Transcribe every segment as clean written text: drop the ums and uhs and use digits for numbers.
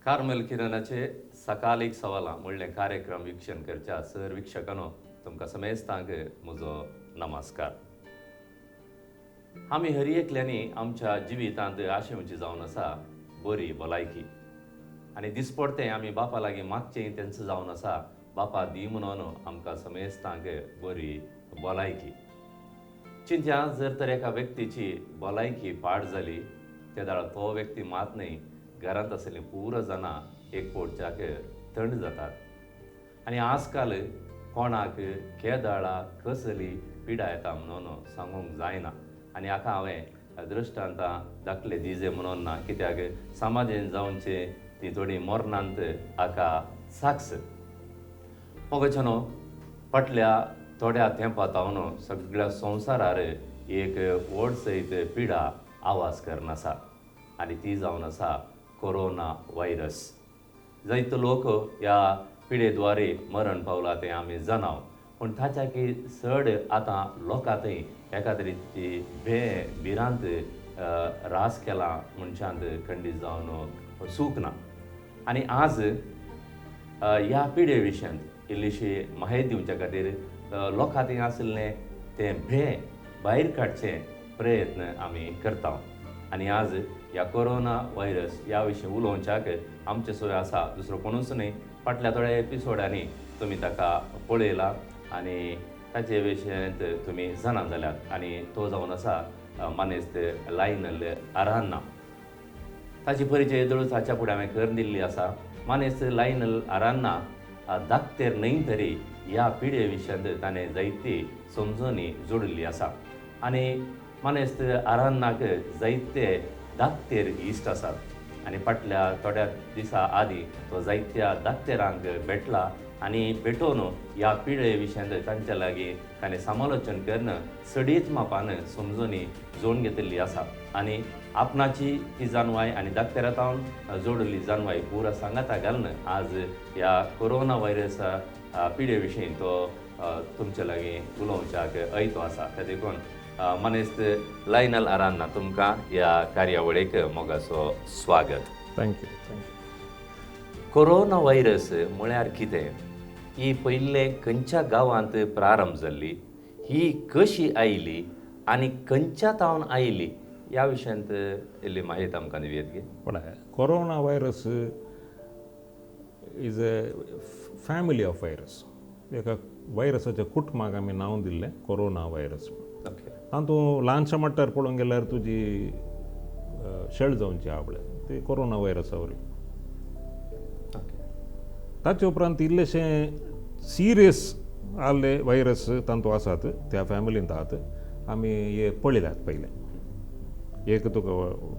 Carmel किरणाचे सकालिक सवालां म्हणलें कार्यक्रम वीक्षण करच्या सर वीक्षकांनो, तुमकां समेस्तांक म्हजो नमस्कार. आमी हर एकल्यांनी आमच्या जिवितांत आशेवची जावन आसा बरी भलायकी आनी दिसपडतें आमी बापा लागीं मागचें तेंच जावन आसा बापा दी म्हणून आमकां समेस्तांक बरी भलायकी. चिंत्या जर तर एका व्यक्तीची भलायकी पाड जाली तेदाळ तो व्यक्ती मात न्हय घरांत आशिल्लीं पुरो जाणां एक पोटच्याक थंड जातात. आनी आजकाल कोणाक केदाळा कसली पिडा येता म्हणून सांगूंक जायना आनी हाका हांवें दृश्टांतां दाखले दिजे म्हणून ना, कित्याक समाजेन जावचे ती थोडी मरणांत हाका साक्ष. मोगचनो फाटल्या थोड्या तेंपा तावन सगळ्या संवसारार एक व्हड सयत पिडा आवाज करून आसा आनी ती जावन आसा कोरोना व्हायरस. जायते लोक ह्या पिडे द्वारे मरण पावला तें आमी जाणाव, पूण ताच्याकी चड आतां लोकां थंय एका तरेची भे भिरांत रास केला मनशांत खंडीत जावन सूख ना. आनी आज ह्या पिडे विशयांत इल्लीशी माहिती दिवच्या खातीर लोकां थंय आशिल्लें तें भे भायर काडचें प्रयत्न आमी करता. आनी आज ह्या कोरोना व्हायरस ह्या विशीं उलोवच्याक आमचे सोय आसा दुसरो कोणूच न्हय. फाटल्या थोड्या एपिसोडांनी तुमी ताका पळयला आनी ताचे विशयांत तुमी जाणा जाल्यात. आनी तो जावन आसा मानेस्त लायनल आरान्ना. ताची परिचय दळूच हाच्या फुडें हांवें करून दिल्ली आसा. मानेस्त लायनल आरान्ना दाक्तेर न्हय तरी ह्या पिडे विशयांत ताणें जायती समजणी जोडिल्ली आसा. आनी मानेस्त आरान्नाक जायते दाक्तेर इश्ट आसात आनी फाटल्या थोड्या दिसा आदीं तो जायत्या दाक्तेरांक भेटला आनी भेटोवन ह्या पिडे विशयांत तांच्या लागीं ताणें समालोचन करून सडीत मापान समजणी जोडून घेतिल्ली आसा. आनी आपणाची ती जानवाय आनी दाक्तेरा तावन जोडिल्ली जानवाय पुरा सांगाता घालून आज ह्या कोरोना व्हायरस पिडे विशीं तो तुमचे लागीं उलोवच्याक अयतो आसा. ते देखून मानेस्त लायनल आरान्ना तुमकां ह्या कार्यावळीक मोगाचो स्वागत. Thank you. Thank you. Corona virus म्हळ्यार कितें, ही पयले खंयच्या गांवांत प्रारंभ जाल्ली, ही कशी आयली आनी खंयच्या तावन आयली ह्या विशयांत इल्ली माहिती आमकां दिवयेत गे. पळय, corona virus is a family of virus. एका व्हायरसाच्या कुटुंबाक आमी नांव दिल्लें कोरोना व्हायरस. ओके. तातूंत ल्हानशा मट्टार पळोवंक गेल्यार तुजी शेळ जावची आहा पळय ती कोरोना व्हायरसा वरवीं. ताचे उपरांत इल्लेशें सिरियस आहले व्हायरस तातूंत आसात, त्या फॅमिलींत आहात, आमी हे पळयल्यात पयलें. एक तुका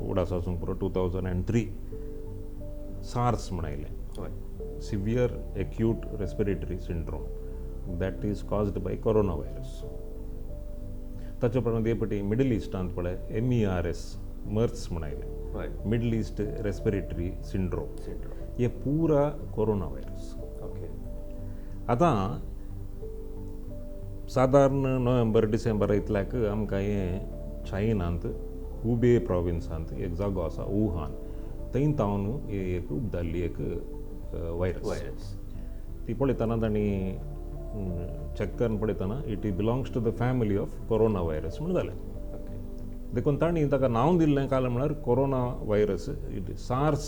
उडास आसूंक पुरो 2003 सार्स म्हण आयलें, severe acute respiratory syndrome that is caused by corona virus. ताचे उपरांत हे पटी मिडल इस्टांत पळय MERS मर्स म्हण आयलें, मिडल ईस्ट रेस्पिरेटरी सिंड्रोम. हे पुरा कोरोना व्हायरस. ओके. आतां सादारण नोव्हेंबर डिसेंबर इतल्याक आमकां हें चायनांत हुबे प्रोविन्सांत एक जागो आसा वुहान, थंय तावन एक उपदाल्ली एक व्हायरस. व्हायरस ती पळयतना तांणी चॅक करून पळयतना it belongs to the family of corona virus म्हूण जालें. देखून तांणी ताका नांव दिल्लें काल म्हळ्यार corona virus, it SARS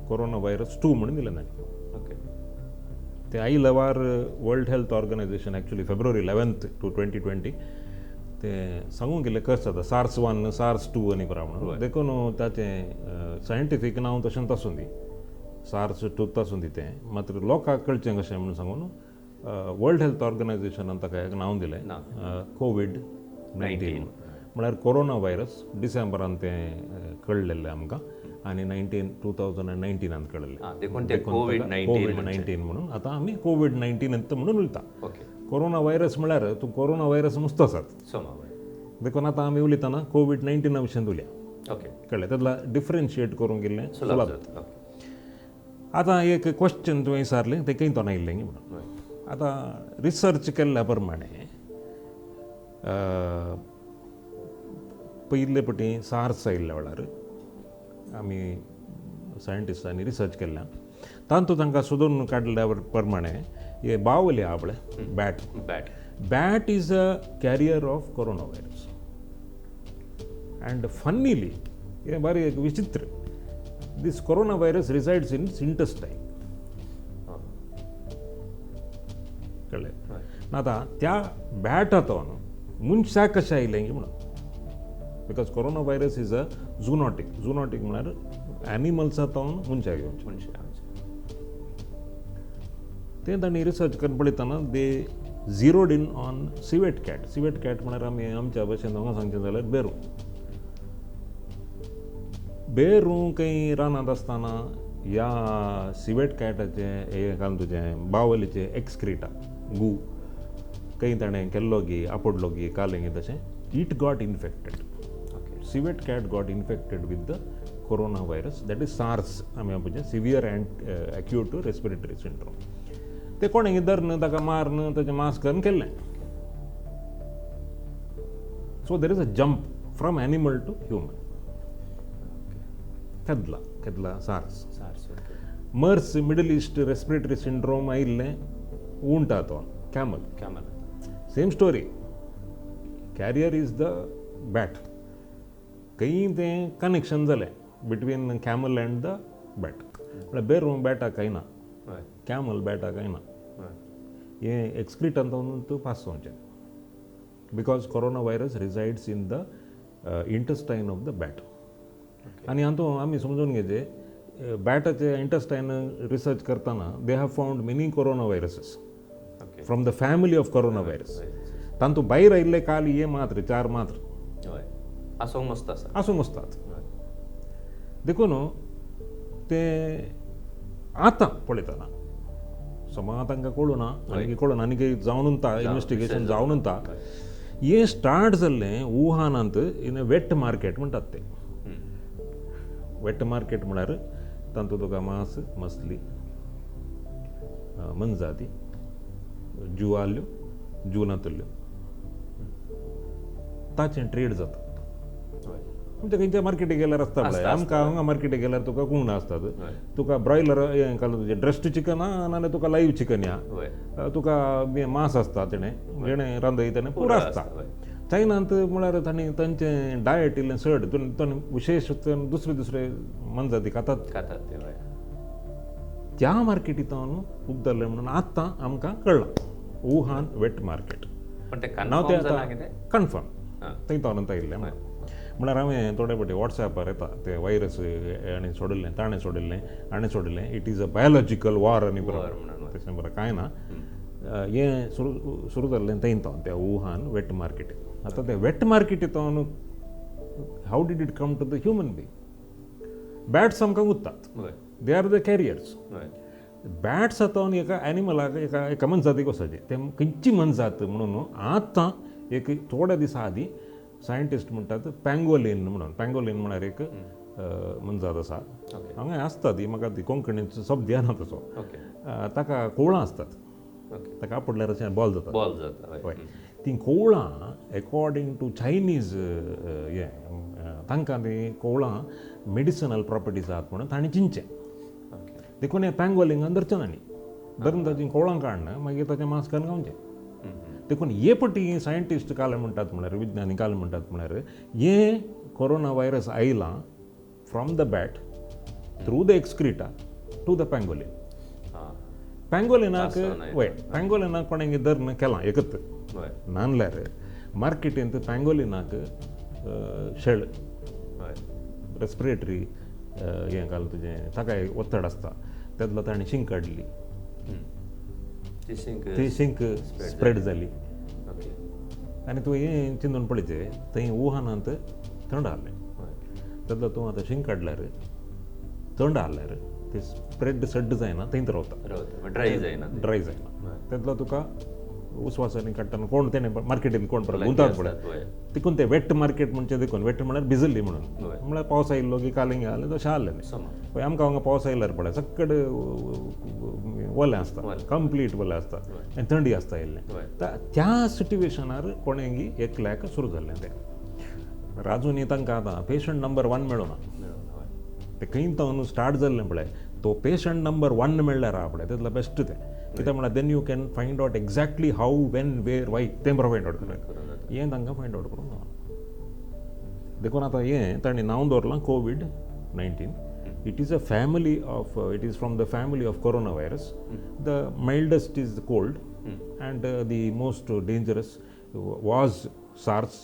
corona virus 2 म्हणून दिलें तांणी. ओके. ते आयले वार world health organisation actually February 11 to 2020 ते सांगूंक गेल्ले कशें जाता सार्स 1 सार्स 2 आनी परा म्हणून. देखून ताचें सायंटिफीक नांव तशेंच आसूं दी, सार्स 2 आसूं दी तें, मात्र लोकांक कळचें कशें म्हणून सांगून वर्ल्ड हेल्थ ऑर्गनायझेशनान ताका एक नांव दिलें कोवीड-19 म्हळ्यार कोरोना व्हायरस. डिसेंबरान तें कळ्ळेलें आमकां आनी 2019 कळ्ळेलें. देखून ते कोवीड-19 कोवीड-19 म्हणून आतां आमी कोवीड-19 म्हणून उलयता. ओके. कोरोना व्हायरस म्हळ्यार तूं कोरोना व्हायरस मुस्तो आसात, देखून आतां आमी उलयतना कोवीड-19 विशयांत उलया. ओके. कळ्ळें, तेतला डिफरन्शिएट करूंक गेल्लें सुलभ. सुलभ. आतां एक क्वेश्चन तुवें विचारलें तें खंय तोंड आयिल्लें म्हणून. आतां रिसर्च केल्ल्या प्रमाणे पयले पटी सार्स आयिल्ल्या वेळार आमी सायंटिस्टांनी रिसर्च केल्ल्या तांतूत तांकां सोदून काडल्या प्रमाणे हे बावली आहा पळय bat bat bat is a carrier of corona virus. And funnily हे बारी एक विचित्र, this corona virus resides in intestine. कळ्ळें? आतां त्या बॅटातून मनशाक कशें आयलें म्हणून, because corona virus is a zoonotic. Zoonotic म्हळ्यार एनिमल्सांतून मनशाक येवचें. मनशां तें तांणी रिसर्च करून पळयतना they zeroed in on civet cat. Civet cat म्हळ्यार आमी आमच्या भाशेन हांगा सांगचें जाल्यार बेरू. बेरू खंय रानांत आसतना ह्या सिवेट कॅटाचें हें घालून तुजें बावलीचें एक्सक्रिटा गू खंय ताणें केल्लो गी आपडलो गी कालें गी तशें it got infected. Civet cat got infected with the corona virus, that is SARS आमी म्हणचे severe and acute respiratory syndrome. ते कोणें धरून ताका मारून ताचें मास्क करून केल्लें. So there is a jump from animal to human. केदला केदला SARS. SARS. MERS Middle East respiratory syndrome आयिल्लें उंटा तो camel. Camel same story, carrier is the bat. खंय तें कनेक्शन जालें between camel and the bat. म्हळ्यार बेरू बॅटाक कांय ना, कॅमल बॅटाक कांय ना. हें एक्सक्रिटांतून पास जावचें because corona virus resides in the intestine of the bat. आनी हातूंत आमी समजून घेवचें, बॅटाचे इंटेस्टायन रिसर्च करतना they have found many corona viruses from the family of corona virus. तांतूत भायर आयिल्ले काल हे मात्र चार मात्र आसूंक मस्त आसा, आसूंक आसतात. देखून ते आतां पळयतना समा तांकां कळूं ना, आनी कळूं ना आनी जावन उरता, इन्वेस्टिगेशन जावन उरता. हें स्टार्ट जाल्लें वुहानांत इन अ वेट मार्केट म्हणटात ते. वेट मार्केट म्हळ्यार तातूंत तुका मांस, मसली, मनजाती, जीव आहल्यो, जीव नातल्यो, ताचें ट्रेड जाता. आमच्या खंयच्या मार्केटीक गेल्यार आसता पळय, आमकां हांगा मार्केटीक गेल्यार तुका कुंगडां आसतात, तुका ब्रॉयलर हें घालून तुजें ड्रेस्ड चिकन आहा, नाल्यार तुका लायव्ह चिकन या तुका मांस आसता, तेणें जेणें रांदय तेणें पुरो आसता. चायनांत म्हळ्यार तांणी तांचें डायट इल्लें चड, तांणी विशेश दुसरे दुसरे मनजाती खातात. त्या मार्केटींतून उबदलें म्हणून आतां आमकां कळ्ळां वुहान वेट मार्केट. नांव तें कन्फर्म थंय तावन आयिल्लें. म्हळ्यार हांवें थोडे फावटी वॉट्सॅपार येता ते व्हायरस हाणें सोडिल्लें, ताणें सोडिल्लें, हाणें सोडिल्लें, it is a biological war आनी बरें तशें बरें कांय ना. हें सुरू सुरू जाल्लें थंय तावन त्या वुहान वेट मार्केटीक. आतां ते weight मार्केटींतून how did it come to the human being? Bats आमकां उरतात, they are the carriers. Bats आतां एका एनिमलाक एका एका मनजातीक वचपाचें, तें खंयची मनजात म्हणून आतां एक थोड्या दिसां आदीं सायंटिस्ट म्हणटात पँगोलिन म्हणून. पँगोलिन म्हळ्यार एक मनजात आसा, हांगा आसता ती, म्हाका ती कोंकणीचो शब्द येना तसो. ताका कोवळां आसतात, ताका आपडल्यार अशें बॉल जाता, बॉल जाता. हय, तीं कोवळां एकॉर्डींग टू चायनीज हें तांकां तीं कोवळां मेडिसिनल प्रॉपर्टीज आहात म्हणून तांणी चिंतचें. देखून हें पँगोलिंगान धरचें ना न्ही, धरून ताचीं कोवळां काडना मागीर ताचें मांस काडून खावचें. देखून हे पटी सायंटिस्ट काल म्हणटात म्हळ्यार विज्ञानी काल म्हणटात म्हळ्यार हें कोरोना व्हायरस आयलां from the bat through the excreta to the pangolin. पँगोलिनाक वय पँगोलिनाक कोणें धरून केलां एकत नानल्यार मार्केटींत पँगोलिनाक शेळ रेस्पिरेटरी हें घालून तुजें ताका ओत्तड आसता, तेदलो ताणें शींक काडली, ती शींक स्प्रेड जाली. आनी तूं हें चिंतून पळयचें, थंय वुहानांत थंड आहलें, तेदलो तूं आतां शींक काडल्यार थंड आहल्यार ते स्प्रेड सड्ड जायना, थंयच रावता, ड्राय जायना, ड्राय जायना. तेदलो तुका उस्वासांनी काडटना कोण तेणें मार्केटीन कोण परत गुंतात पळय, देखून ते वेट मार्केट म्हणचें. देखून वेट म्हळ्यार भिजल्ली म्हणून, म्हळ्यार पावस आयिल्लो की कालिंग आसलें तशें आहलें न्ही. आमकां हांगा पावस आयल्यार पळय सगळे ओलें आसता, कंप्लीट ओलें आसता आनी थंडी आसता इल्लें. त्या सिट्युएशनार कोणेंगी एकल्याक सुरू जाल्लें तें. आजुनूय तांकां आतां पेशंट नंबर 1 मेळूना, ते खंय तावन स्टार्ट जाल्लें पळय तो पेशंट नंबर 1 मेळ्ळ्यार आहा पळय तितलो बेस्ट तें. कित्याक म्हळ्यार then you can find out exactly how, when, where, why तें बरें फायंड आउट करप. हें तांकां फायंड आउट करूंक जावना. देखून आतां हें तांणी नांव दवरलां COVID-19. It is a family of, it is from the family of corona virus. The mildest is cold and the most dangerous was SARS,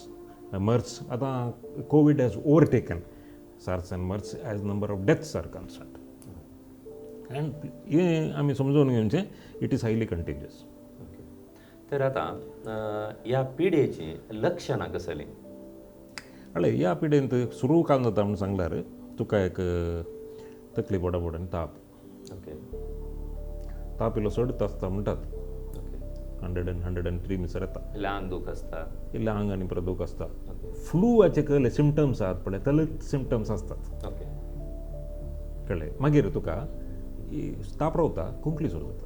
MERS. आतां COVID has overtaken SARS and MERS as number of deaths are concerned. And हें आमी समजून घेवचें, it is highly contagious. Okay. तर आतां ह्या पिडेचीं लक्षणां कसलीं? हळ्ळे ह्या पिडेंत सुरू काल जाता म्हूण सांगल्यार तुका एक तकली बोडाबोड आनी ताप. ओके. ताप इल्लो चडत आसता म्हणटात. ओके. 100 and 103 मिसर येता. इल्लें आंग दूख आसता. इल्लें आंग आनी परत दूख आसता. फ्लूवाचे कहले सिमटम्स आहात पळय तले सिमटम्स आसतात. ओके. कळ्ळें? मागीर तुका ताप रावता, खोंकली सुरू जाता.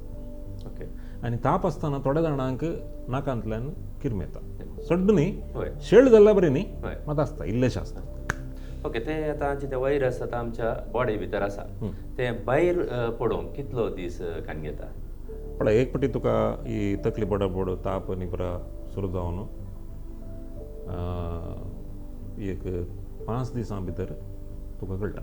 ओके. आनी ताप आसतना थोड्या जाणांक नाकांतल्यान किर्म येता. सड्ड न्ही, हय शेळ जाल्यार बरें न्ही, हय मात आसता इल्लेशें आसता. ओके. ते आतां जे व्हायरस आतां आमच्या बॉडी भितर आसा ते भायर पडोवंक कितलो दीस कान घेता? पळय एक पटी तुका ही तकली बडाबड ताप आनी परत सुरू जावन एक 5 दिसां भितर तुका कळटा.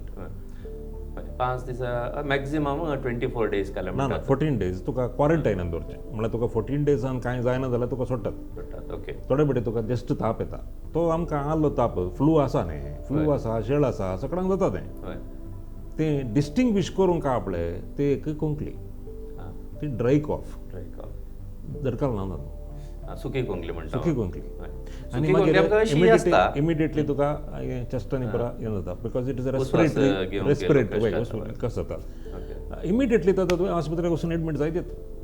5 दीस, मॅक्झिमम 24 डेज काल ना ना, 14 डेज तुका क्वॉरंटायनान दवरचें. म्हळ्यार तुका 14 डेजान कांय जायना जाल्यार तुका सोडटात. सोडटात. ओके. थोडे पटी तुका जस्ट ताप येता, तो आमकां आहलो ताप फ्लू आसा न्ही, फ्लू आसा, शेळ आसा, सगळ्यांक जाता तें. तें डिस्टिंग्विश करूंक आहा पळय ते एक खोंकली, ती ड्राय कॉफ. ड्राय कॉफ, दरकाल ना जाता. सुकी खोंकली म्हणटा. सुकी खोंकली. आनी मागीर इमिडिएटली तुका चेस्ट आनी परत हें जाता, because it is a respiratory, respiratory कस जाता इमिडिएटली. जाता तुवें हॉस्पिटलाक वचून एडमीट जायत.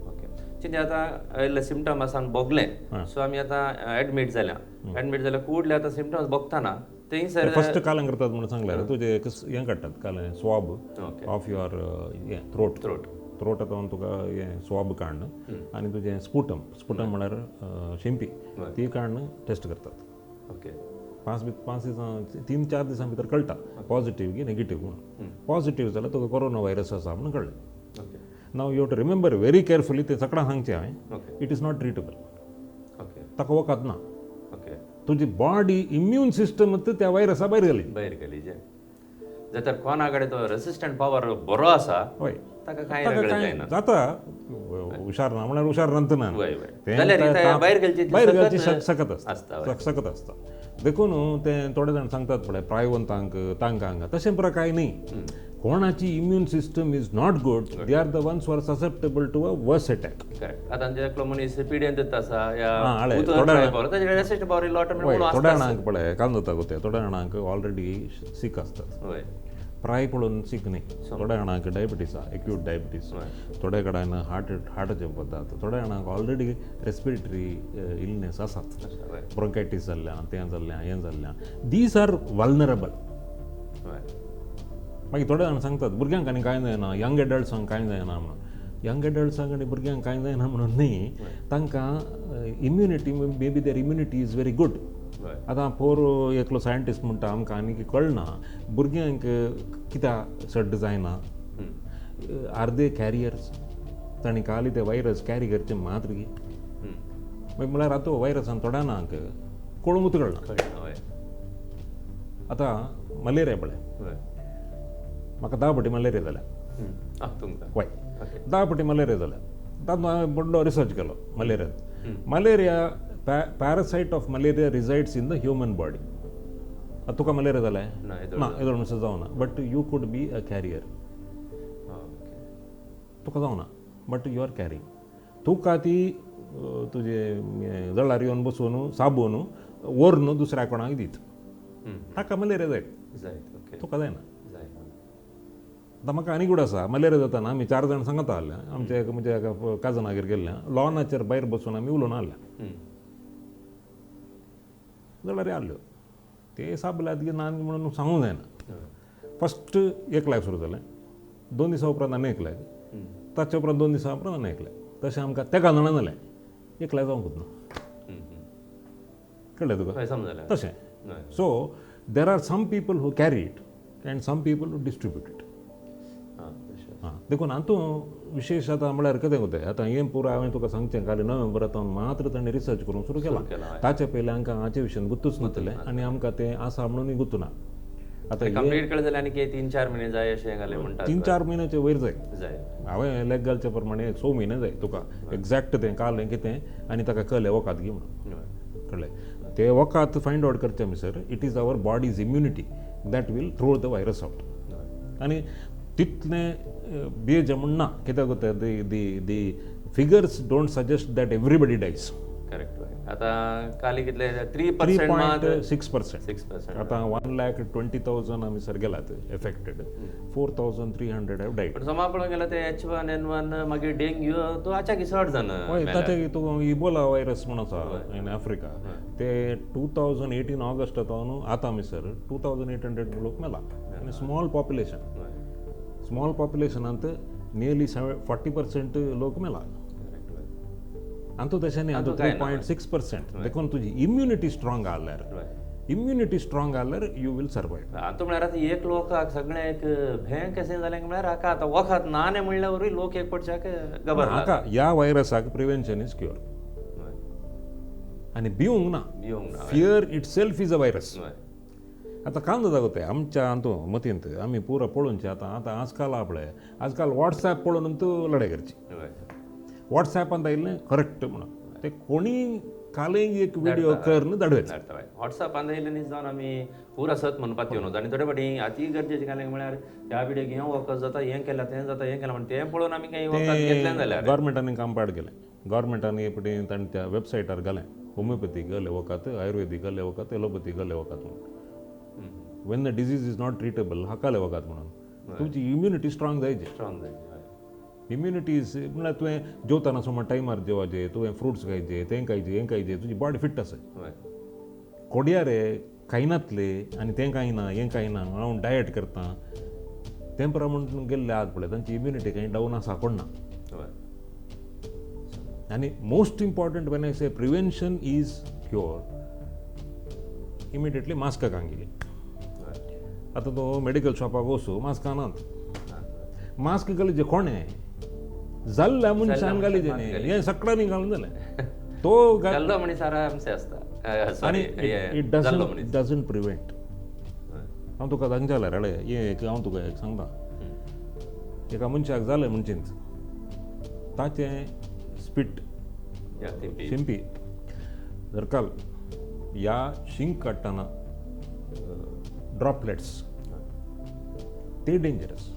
ओके. चिंते आतां आयिल्ले सिमटम आसा भोगले, सो आमी आतां एडमीट जाल्या. एडमीट जाल्या कुडले आतां सिमटम्स भोगतना थंयसर फस्ट कालन करतात म्हणून सांगल्यार तुजें एक हें काडटात कालन, स्वॉब ऑफ your हें थ्रोट. थ्रोट. थ्रोटांत तुका हें स्वॉब काडून आनी तुजें स्पुटम, स्पुटम म्हळ्यार शिंपी, ती काडून टेस्ट करतात. ओके. 5 दिसां, 3-4 दिसां भितर कळटा पॉझिटीव की नेगेटीव म्हणून. पॉझिटीव जाल्यार तुका कोरोना व्हायरस आसा म्हणून कळ्ळें. Okay. Now you have to remember very carefully, तें सगळ्यांक सांगचें हांवें, it is not treatable. Okay. ताका वखद ना. ओके. तुजी बॉडी इम्यून सिस्टम त्या व्हायरसा भायर गेली. भायर गेली. जे जर तर कोणा कडेन तो रेसिस्टंट पावर बरो आसा, हय, ताका कांय वेगळें जायना. जाता हुशार ना म्हळ्यार हुशार नंतर ना, भायर घालची सकत आसता, सकत आसता. देखून ते थोडे जाण सांगतात पळय प्रायवंतांक तांकां, तशें पुरा कांय न्ही. कोणाची immune system is not good, they are the ones are susceptible to a worse attack. Correct. आतां एकलो मनीस पिड्येंत आसा, थोड्या जाणांक पळय काल जाता गो, थोड्या जाणांक ऑलरेडी सीक आसतात, प्राय पळोवन सीक न्ही. थोड्या जाणांक डायबिटीस आसा, एक्यूट डायबिटीस, थोड्या कडेन हार्टाचे पदार्थ, थोड्या जाणांक ऑलरेडी रेस्पिरेटरी इलनेस आसात, ब्रोंकायटीस जाल्ल्या, तें जाल्ल्या, हें जाल्ल्या, these are vulnerable. मागीर थोडे जाण सांगतात भुरग्यांक आनी कांय जायना, यंग एडल्ट्सांक कांय जायना म्हणून. यंग एडल्ट्सांक आनी भुरग्यांक कांय जायना म्हणून न्ही, तांकां immunity, may be their immunity is very good. आतां पोर एकलो सायंटिस्ट म्हणटा आमकां आनी कळना भुरग्यांक कित्याक सड्ड जायना, are they carriers, तांणी काली ते व्हायरस कॅरी करचे मात्र की. मागीर म्हळ्यार आतां व्हायरसान थोड्या जाणांक कळूंकूच कळना. आतां मलेरिया पळय, म्हाका 10 पटी मलेरिया जाल्या. हय, 10 पटी मलेरिया जाल्या. तातूंत हांवें व्हडलो रिसर्च केलो malaria. Malaria, parasite of malaria resides in the human body. तुका मलेरिया जालाय ना, येदोळ म्हणसर जावना, but you could be a carrier. तुका जावना बट you are carrying. तुका ती तुजे जळार येवन बसून साबून व्हरून दुसऱ्या कोणाक दीत, ताका मलेरिया जायत, तुका जायना. आतां म्हाका आनी गुड आसा, मलेरिया जाताना आमी 4 जाण सांगता आहल्या, आमच्या म्हज्या एका काजनागेर गेल्ल्या, लॉनाचेर भायर बसून आमी उलोवन आहल्या, जाल्यार आहल्यो ते साबल्यात की ना म्हणून सांगूंक जायना. फस्ट एकल्याक सुरू जालें, 2 दिसां उपरांत आनी एकल्याक, ताचे उपरांत 2 दिसां उपरांत आनी एकल्याक, तशें आमकां तेका जाणा जालें एकल्याक जावंकूच ना. कळ्ळें तुका? तशें. So there are some people who carry it, And some people distribute it. आं, देखून हातूं विशेश आतां म्हळ्यार कितें कोताय आतां हें पुरो हांवें तुका सांगचें काल नोव्हेंबरांत मात्र ताणें रिसर्च करूंक सुरू केलां. ताचे पयलीं आमकां हाचे विशयान गुत्तूच नासलें आनी आमकां तें आसा म्हणूनय गुत्तू ना. आतां कंप्लीट केलें जाल्यार आनी 3-4 म्हयने जाय अशें घालें म्हणटा. 3-4 म्हयन्याचे वयर जाय. हांवें लेग घालचे प्रमाणे 6 म्हयने जाय तुका एग्जॅक्ट तें कालें कितें आनी ताका कळ्ळें वखद गी म्हणून कळ्ळें. ते वखद फायंड आवट करचें म्हणसर it is our body's immunity that will throw the virus out. आनी तितलें बेज म्हण ना कित्याक the the the figures don't suggest that everybody dies. Correct. आतां काली कितले 3%? 6%. 6%. आतां 1,20,000 आमी सर गेलात एफेक्टेड, 4,300 have died. पण समा पळोवंक गेल्यार ते H1N1 मागीर डेंग्यू तो आचाकी चड जाण. हय, ताचे तूं इबोला व्हायरस म्हूण आसा इन आफ्रिका, ते 2018 ऑगस्ट न्हू आतां आमी सर 2,800 लोक मेला. आनी स्मॉल पॉप्युलेशन, स्मॉल पॉप्युलेशनांत नियरली 40% लोक मेला. आनी तशें न्ही, आतां 3.6%. देखून तुजी इम्युनिटी स्ट्रॉंग आहल्यार, इम्युनिटी स्ट्रॉंग आहल्यार you will survive. आतां म्हळ्यार आतां एक लोकाक सगळें एक भें कशें जालें म्हळ्यार हाका आतां वखद ना न्ही म्हणल्यार वरवीं लोक एक पडच्याक खबर हाका ह्या व्हायरसाक प्रिवेन्शन is cure. आनी भिवंक ना, fear itself is a virus. आतां काम जाता तें आमच्या हातूं मतींत आमी पुरो पळोवचें. आतां आतां आजकाल आपले आजकाल वॉट्सॅप पळोवन तूं लडाय करची. वॉट्सॅपांत आयिल्लें करेक्ट म्हणून ते कोणी कालय एक व्हिडिओ करून धाडवे. वॉट्सॅपांत आयिल्लें न्ही जावन आमी पूर आसत म्हणपाक येवन आनी थोडे फावटी अती गरजेचें कांय म्हळ्यार ह्या व्हिडियो हें वखद जाता, हें केलां, तें जाता, हें केलां म्हण तें पळोवन आमी कांय वखद घेतलें जाल्यार गव्हर्मेंटांनी काम पाड केलें. गव्हर्मेंटांनी पटी ताणें त्या वेबसायटार घालें होमिओपॅथी गेले वखद, आयुर्वेदीक गेले वखद, एलोपॅथी गेले वखद म्हणून. When the disease is not treatable हाकाले वखद म्हणून तुमची इम्युनिटी स्ट्रॉंग जायची. स्ट्रॉंग जायची इम्युनिटी is म्हळ्यार तुवें जेवताना सुमार टायमार जेवाचे, तुवें फ्रुट्स खायचे, तें खायचें, हें खायचें, तुजी बॉडी फिट आसा. कोडयारे खायनातले आनी तें खायना हें खायना हांव डायट करता तें प्रमाण गेल्ले आहात पळय तांची इम्युनिटी कांय डावन आसा कोण ना. आनी most important when I say prevention is cure, immediately मास्कां गेली. आतां तो मेडिकल शॉपाक वचूं मास्कां नात, मास्क घालीचे कोणें जाल्ल्या मनशान घालीचे न्ही, हें सगळ्यांनी घालून जालें. तो जाल्लो मनीस आरामसे आसता आनी it doesn't prevent. हांव तुका सांगचें जाल्यार हळे हें एक हांव तुका एक सांगता, एका मनशाक जालें म्हणचेच ताचें स्पीट शिंपी जर काल ह्या शिंक काडटना ड्रॉपलेट्स ते डेंजरस.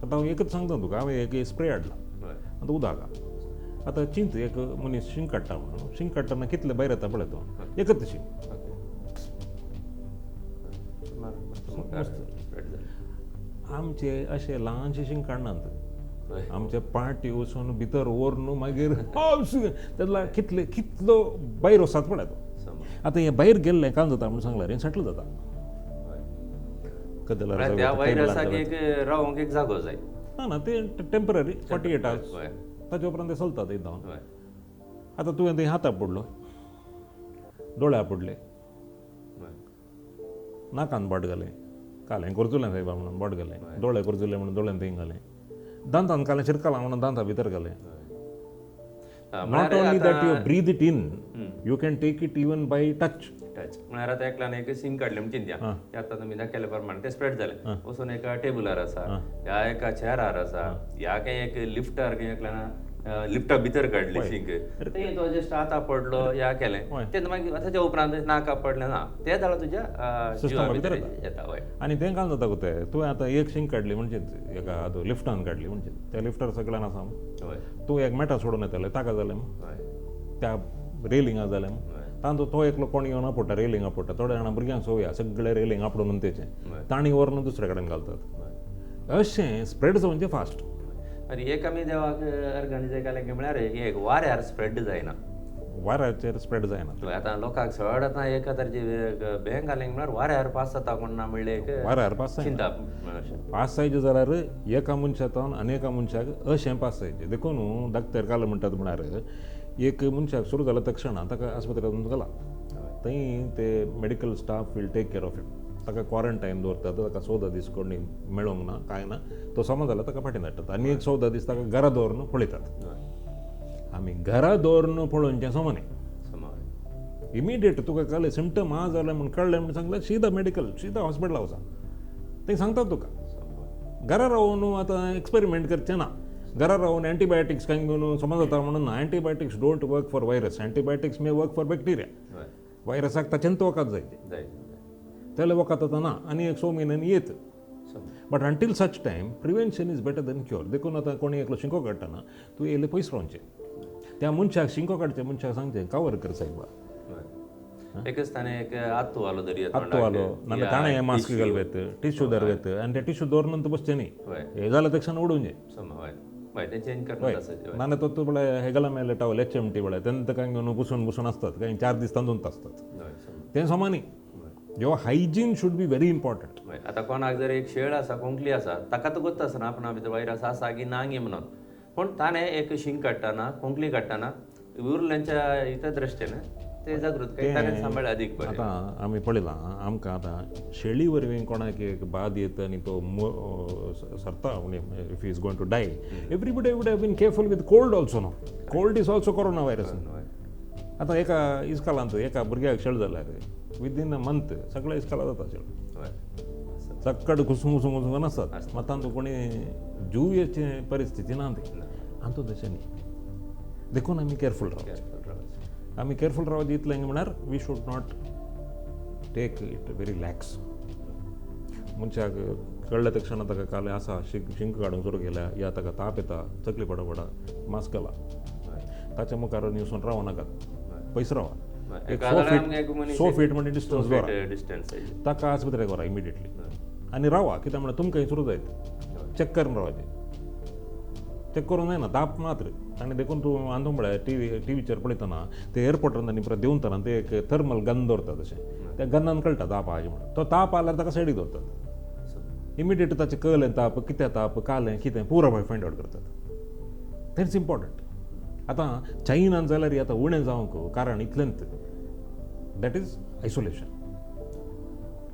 आतां हांव एकच सांगता तुका, हांवें एक स्प्रे हाडला आतां उदक. आतां चिंत एक मनीस शिंक काडटा म्हणून, शिंक काडटना कितले भायर येता पळय तो एकच शिंक. आमचे अशे ल्हानशे शिंक काडनात, आमचे पार्टी वचून भितर व्हरून मागीर तेन्ना कितले कितलो भायर वचत पळय तो. आतां हें भायर गेल्लें काम जाता म्हणून सांगल्यार हें सेटल जाता. त्या व्हायरसाक एक रावंक एक जागो जाय ना ना, ते टेंपररी 48 आवर्स ताचे उपरांत ते चलतात एक धांवन. आतां तुवें थंय हाता पडलो, दोळ्या पडले, नाकान बोट घालें, कालें कोरजुलें सायबा म्हणून बोट घालें, दोळे कोरजुले म्हणून दोळ्यान थंय घालें, दांतान कालें शिरकालां म्हणून दांता भितर घालें. Not only that you breathe it in, you can take it even by touch. Touch म्हळ्यार आतां एकल्यान एक सिंक काडलें म्हण चिंत्या, ते आतां तुमी दाखयले प्रमाणे तें स्प्रेड जालें, वचून एका टेबलार आसा, ह्या एका चेरार आसा, ह्या कांय एक लिफ्टार खंय एकल्यान लिफ्टा भितर काडली सिंक, तें तो जस्ट आतां पडलो ह्या केलें तें मागीर ताच्या उपरांत नाका पडलें ना तें जाल्यार तुज्या जिवा भितर येता. हय, आनी तें काम जाता तें तुवें आतां एक सिंक काडली म्हणजे एका लिफ्टान काडली म्हणजे त्या लिफ्टार सगळ्यान आसा, तूं एक मेटा सोडून येताले ताका जालें, त्या रेलिंगा जालें, तांचो तो एकलो कोण येवन आपडटा रेलिंग आपडटा, थोड्या जाणां भुरग्यांक सोवया सगळे रेलिंग आपडून तेचें तांणी व्हरून दुसरे कडेन घालतात, अशें स्प्रेड जावचें फास्ट. आनी एक आमी देवाक ऑर्गनायज केलें की म्हळ्यार एक वाऱ्यार स्प्रेड जायना, वाऱ्याचेर स्प्रेड जायना. आतां लोकांक चड आतां एक तरेची बँक घालें म्हळ्यार वाऱ्यार पास जाता कोण ना म्हणलें एक वाऱ्यार पास चिंता पास जायचे जाल्यार एका मनशांतल्यान आनी एका मनशाक अशें पास जायचें. देखून डॉक्टर काल म्हणटात म्हळ्यार एक मनशाक सुरू जाल्या तक्षणा ताका आस्पत्र्यांत घाला, थंय ते medical staff will take care of him. ताका क्वॉरंटायन दवरतात, ताका 14 दीस कोणी मेळोंक ना कांय ना, तो समज जाल्यार ताका फाटीं धाडटात आनी एक 14 दीस ताका घरा दवरून पळयतात. आमी घरा दवरून पळोवचें समा न्ही, इमिडिएट तुका कळ्ळें सिमटम आहा जाल्यार म्हूण कळ्ळें म्हूण सांगलें सीधा मेडिकल सीधा हॉस्पिटला वचा, थंय सांगतात तुका. घरा रावन आतां एक्सपेरिमेंट करचें ना, घरा रावन एंटीबायोटिक्स कांय घेवन समज जाता म्हणून ना. Antibiotics don't work for virus, antibiotics may work for bacteria. व्हायरसाक ताचेन वखद जाय, त्याला वखद आतां ना आनी एक 6 म्हयन्यांनी येत. But until such time prevention is better than cure. देखून आतां कोणी एकलो शिंको काडटना तूं येयलें पयस रावचें, त्या मनशाक शिंको काडचे मनशाक सांगचें कवर कर सायबा. एकच ताणें एक आत्तू आलो दर्या आत्तू आलो नाल्यार ताणें मास्क घालवेत, टिश्यू धरवेत आनी ते टिश्यू दवरून बसचें न्ही, हें जालें तक्षण उडोवचें. नाल्यार तो तूं पळय हेगला मेले टावल HMT पळय तेन्ना ताका घेवन पुसून पुसून आसतात, कांय 4 दीस तांदून आसतात, तें समा न्ही. यो hygiene should be very important. आतां कोणाक जर एक शेळ आसा खोंकली आसा ताका तर गोत्त आसना आपणा भितर व्हायरस आसा की ना गी म्हणून, पूण ताणें एक शींक काडटना खोंकली काडटना उरल्यांच्या हिता दृश्टीन ते जागृतकाय ताणें सांबाळ अदीक बरें. आतां आमी पळयलां आमकां आतां शेळी वरवीं कोणाक एक बाद येता आनी तो सरता, if he is going to die, everybody would have been careful with cold also. No, cold is also corona virus. आतां एका इस्कालांत एका भुरग्याक शेळ जाल्यार विदीन अ मंथ सगळ्या इस्काला जाता शेळ, सक्कड घुसून घुसून घुसून आसतात, मात तांतू कोणी जुवयेचे परिस्थिती ना ती आमचो तशें न्ही. देखून आमी केरफूल रावचें, आमी केरफूल रावचें इतलें म्हळ्यार we should not take it very lax. मनशाक कळ्ळें तक्षणा ताका काल आसा शिंक काडूंक सुरू केल्या या ताका ताप येता चकली पडा मास्क घाला, ताच्या मुखार वचून रावं नाकात, पयस रावा, एक 4 फीट म्हणजे डिस्टन्स दवरा, ताका आस्पत्रेक व्हरा इमिडिएटली आनी रावा. कित्याक म्हणल्यार तुमकां सुरू जायत चॅक करून रावचें, चॅक करूंक जायना ताप मात्र. आनी देखून तूं अंदू म्हळ्यार टिवीचेर पळयतना ते एअरपोर्टार आनी परत देंवतना ते एक थर्मल गन दवरतात, तशें त्या गन्नान कळटा ताप आहा म्हणून, तो ताप आल्यार ताका सायडीक दवरतात इमिडिएट, ताचें कळ्ळें ताप कितें ताप कालें कितें पुरो फायंड आवट करतात. That's important. आतां चायनान जाल्यार आतां उणें जावंक कारण इतलेंच, that is isolation,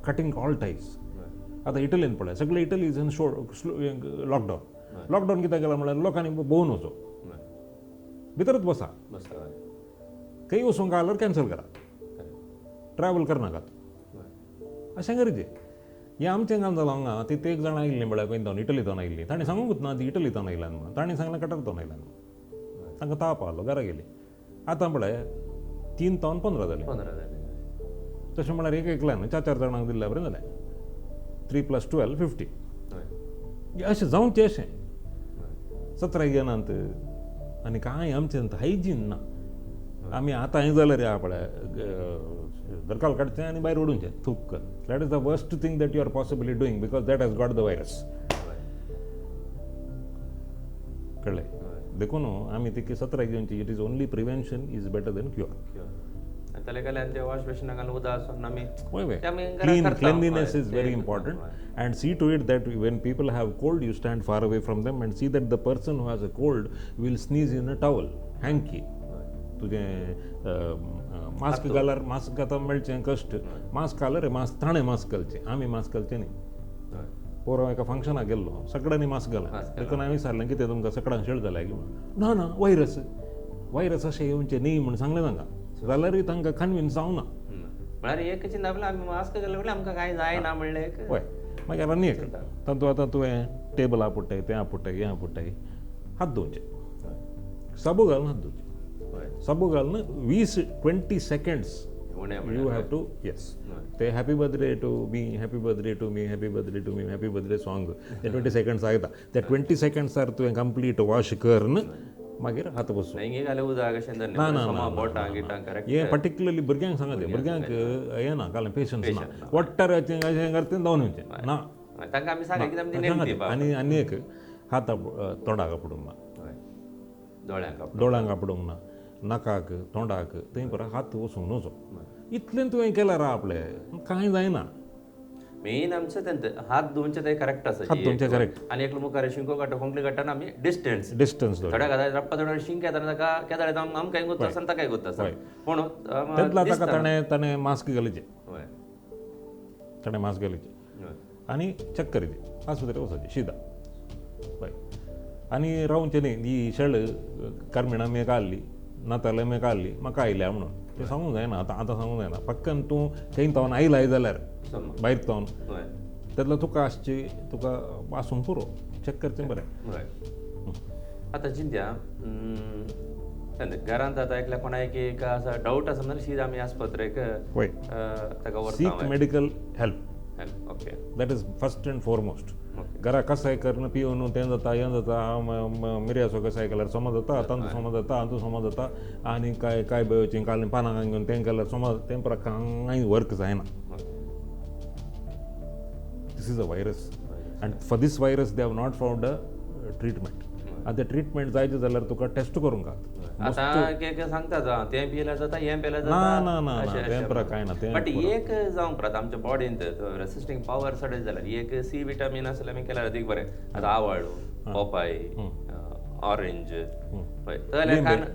cutting all ties. आतां इटलीन पळय सगळे Italy is in lockdown. Lockdown कित्याक केलां म्हळ्यार लोकांनी भोंवून वचो, भितरच बसा, खंय वचूंक जाल्यार कॅन्सल करा, ट्रॅवल करनाकात, अशें गरजें. हें आमचें काम जालां हांगा ती एक जाणां आयिल्लीं म्हळ्यार खंय जावन इटली तावन आयिल्लीं, ताणें सांगूंकच ना ती इटली तावन आयल्यान म्हणून, ताणें सांगलें कटर तावन आयल्यान म्हणून, तांकां ताप आयलो घरा गेली. आतां पळय 3 तावन 15 जालीं, तशें म्हळ्यार एक एकल्यान 4 4 जाणांक दिल्ल्या बरें जालें, 3 + 12 50 अशें जावचें. अशें 17 घेनात आनी कांय आमचें हायजीन ना. आमी आतां हें जाल्यार ह्या पळय दरकाल काडचें आनी भायर उडोवचें थूक. That is the worst thing that you are possibly doing because that has got the virus. कळ्ळें? देखून आमी ती 17 घेवची. It is only prevention is better than cure. Cleanliness is very important, and see to it that when people have cold you stand far away from them and see that the person who has a cold will sneeze in a towel, hanky. तुजें mask घाल्यार mask आतां मेळचें कश्ट, mask घाल्यार mask ताणें mask घालचें, आमी mask घालचें न्ही. पोरवां एका फंक्शनाक गेल्लो सगळ्यांनी मास्क घालें, देखून हांवें विचारलें कितें तुमकां सगळ्यांक शेळ जाल्या की म्हणून, ना ना व्हायरस व्हायरस अशें येवचें न्ही म्हूण सांगलें तांकां, जाल्यारूय तांकां कन्विन्स जावं ना. म्हळ्यार एक चिंता आमी मास्क घालें म्हणल्यार आमकां कांय जायना म्हणलें. हय, मागीर आनी एक तातूंत आतां तुवें टेबल आपुडटाय, तें आपुडटाय, हें आपुडटाय, हात धुवचे, साबू घालून हात धुवचे, साबू घालून 20 seconds you have to yes. ते happy birthday to me, happy birthday to me, happy birthday to me, happy birthday song ते 20 सेकंड्स आयता, ते 20 सेकंड्सार तुवें कंप्लीट वॉश करून मागीर हात बसूं. ना ना हें पर्टिक्युलरली भुरग्यांक सांगता, भुरग्यांक हें ना काल पेशन्स ना, वट्टार अशें करता धांवन वचचें ना. आनी आनी एक हात तोंडाक आपुडूंक ना, दोळ्यांक आपुडूंक ना, नाकाक तोंडाक थंय परत हात वचूंक नजो. इतलें तुवें केल्यार आपलें कांय जायना. मेन आमचें तें हात धुवचे ते करेक्ट आसा, हात धुवचे करेक्ट. आनी एकलो मुखार शिंको काडटा, खोंकली काडटा, आमी डिस्टन्स डिस्टन्स थोड्या गादा रप्पा थोड्या शिंक येता ताका केदाळ येता आमकां गुत्त आसा ताकाय गुत्त आसा, पूण तेतला ताका ताणें ताणें मास्क घालचें. हय, ताणें मास्क घालीचे आनी चॅक करचे आस्पत्रेक वचपाचें शिदा हय. आनी रावचें न्ही ही शेळ कार्मिणा मे काडली नाताले मे काडली म्हाका आयल्या म्हणून तें सांगूंक जायना. आतां आतां सांगूंक जायना पक्कन तूं खंय तावन आयलाय जाल्यार भायर तावन तेतलो तुका आसची तुका आसूंक पुरो चॅक करचें बरें. आतां चिंत्या घरांत आतां एकल्या कोणाक एक आसा डावट आसा म्हणल्यार सीधा आमी आस्पत्रेक ताका व्हरता. Seek medical help. Okay, that is first and foremost. घरा कसाय करून पिवन तें जाता हें जाता मिरयाचो कसाय केल्यार समज जाता तांदूळ समज जाता हातूं समज जाता आनी काय काय बयोचीं काल पानां घेवन तें केल्यार समज तें पुरा कांय वर्क जायना. This is a virus and for this virus they have not found a treatment. आनी ते ट्रिटमेंट जायचे जाल्यार तुका टेस्ट करूंक आतां सांगता तें पिल्यार जाता हें पिल्यार जाता. ना ना ना तें पुरा कांय ना. बट एक जावंक परत आमच्या बॉडींत रेसिस्टींग पावर चड जाल्यार एक सी विटामीन आसल्यार आमी केल्यार अदीक बरें. आतां आवाळो, पोपाय, ऑरेंज,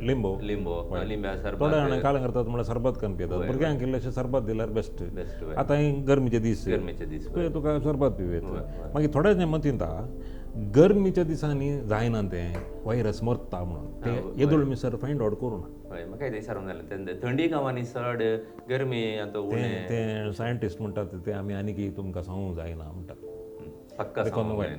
लिंबो, लिंबो लिंब्या सरबत. थोड्या जाणां काल करतात म्हणल्यार सरबत करून पियेतात. भुरग्यांक इल्लेशें सरबत दिल्यार बेस्ट. आतां गरमीचे दीस, गरमीचे दीस तुका सरबत पिवयेत. मागीर थोड्या मतींत गरमीच्या दिसांनी जायना तें व्हायरस मरता म्हणून तें येदोळ मिसर फायंड आवट करूं ना. हय, म्हाका विचारूंक जालें थंडी गांवांनी चड गरमी आतां तें सायंटिस्ट म्हणटात तें आमी आनीक तुमकां सांगूंक जायना म्हणटात.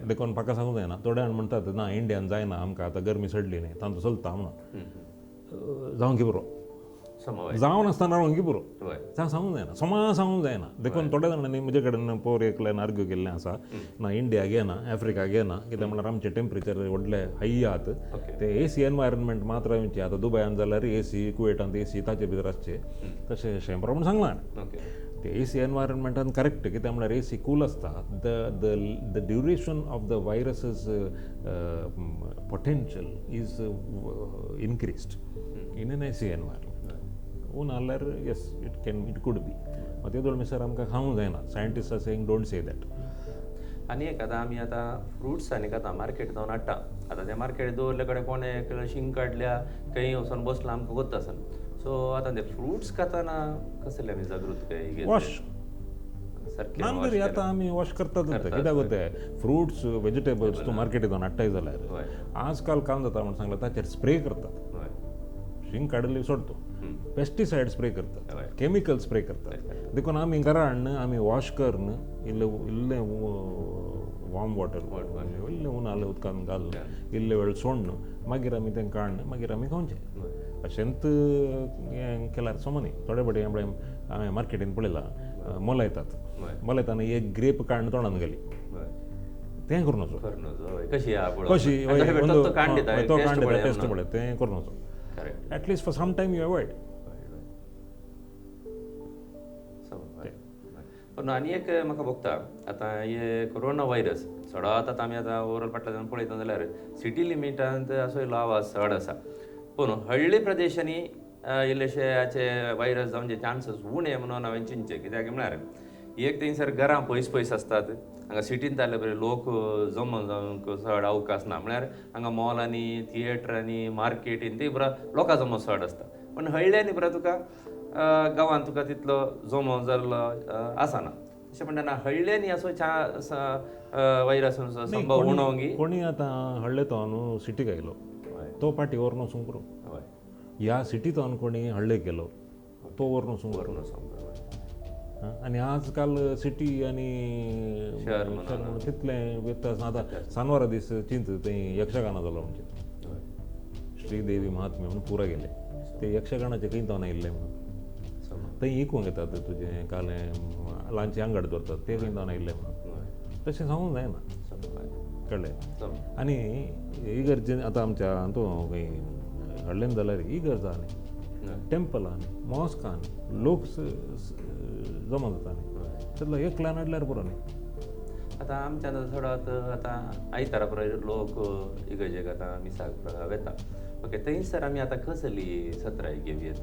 देखून पक्का सांगूंक जायना. थोडे जाण म्हणटात ना इंडियान जायना आमकां आतां गरमी चडली न्ही तांचो चलता म्हणून. जावंक पुरो जावन आसतना रावंक पुरो सांगूंक जायना, समा सांगूंक जायना. देखून थोड्या जाणांनी म्हजे कडेन पोर एकल्यान आर्ग्यू केल्लें आसा ना इंडिया घेना आफ्रिका घेना कित्याक म्हणल्यार आमचें टेम्परेचर व्हडलें हाय आहात ते ए सी एनवायरमेंट मात्र येवचें. आतां दुबयान जाल्यार ए सी, कुवेटांत ए सी ताचे भितर आसचें तशें अशें प्रमाण सांगलां. ते ए सी एनवायरमेंटान करेक्ट कित्याक म्हणल्यार ए सी कूल आसता. The the the duration of the viruses potential is increased in an A C environment. ऊन आहल्यार yes it can it could be. मात तेदोळ मिसर आमकां खावंक जायना. Scientist are saying don't say that. आनी एक आतां आमी आतां फ्रुट्स आनी आतां मार्केट जावन हाडटा. आतां ते मार्केट दवरले कडेन कोणें शींग काडल्या खंय वचोन बसला आमकां गोत्त आसना. सो आतां ते फ्रुट्स खातना कसले आमी जागृतकाय वॉश सारकें आतां आमी वॉश करतात कित्याक ते फ्रुट्स वेजिटेबल्स तूं मार्केटीक वचून हाडटाय जाल्यार आजकाल काम जाता म्हूण सांगलां ताचेर स्प्रे करतात. शींग काडली सोडतो पेस्टिसायड स्प्रे करतात, केमिकल स्प्रे करतात. देखून आमी घरा हाडून आमी वॉश करून इल्लें इल्लें वॉर्म वॉटर इल्लें उनाले उदकान घालून इल्ले वेळ सोडून मागीर आमी तें काडून मागीर आमी खावचें. अशेंच हें केल्यार समा न्ही. थोडे फावटी हांवें मार्केटीन पळयलां मोलायतात, मोलायतना एक ग्रेप काडून तोंडान घाली तें करूं नजो. कशी कशी तो काडून दिता टेस्ट पळय तें करूं नजो. At least for some time you avoid. पूण आनी एक म्हाका भोगता आतां हे कोरोना व्हायरस चड आतां आमी आतां ओवरऑल फाटल्यान पळयता जाल्यार सिटी लिमिटांत असो इल्लो आवाज चड आसा. पूण हळ्ळी प्रदेशांनी इल्लेशे हाचे व्हायरस जावचे चान्सीस उणे म्हणून हांवें चिंतचें. कित्याक म्हळ्यार एक थंयसर घरां पयस पयस आसतात, हांगा सिटींत जाल्यार बरें लोक जमो जावंक चड अवकाश ना. म्हळ्यार हांगा मॉलांनी, थिएटरांनी, मार्केटीन ती पुरा लोकां जमो चड आसता. पूण हळ्ळ्यांनी पुरा तुका गांवांत तुका तितलो जमो जाल्लो आसना. तशें म्हणटना हळ्ळ्यांनी असो व्हायरस संभव उणो. कोणी आतां हळ्ळे तो न्हू सिटीक आयलो तो पाटी व्हरून वचूंक पुरो. ह्या सिटींत कोणी हळ्ळे गेलो तो व्हरून वचूंक पुरो. आनी आजकाल सिटी आनी शहर तितलें व्यत्यास ना. आतां सानवारा दीस चिंत थंय यक्षगाना जालो म्हणजे श्रीदेवी महात्म्य म्हणून पुरा गेले ते यक्षगानाचे खंय जावन आयिल्ले म्हणून थंय इकूंक येतात तुजें कालें ल्हानचें आंगड दवरतात ते खंय जावन आयिल्ले म्हणून. तशें सांगूंक जायना कळ्ळें. आनी इगर्जेन आतां आमच्या हातूंत खंय हळ्ळेन जाल्यार इगर्ज आहा न्ही, टेम्पल आहा न्ही, मॉस्क आहा न्ही, लोक जमा जाता न्ही, तेतलो एकल्यान हाडल्यार पुरो न्ही. आतां आमच्या चड आतां आयतारा पुरो लोक इगर्जेक आतां मिसाक वेता. ओके, थंयसर आमी आतां कसली सत्राय घेवयेत?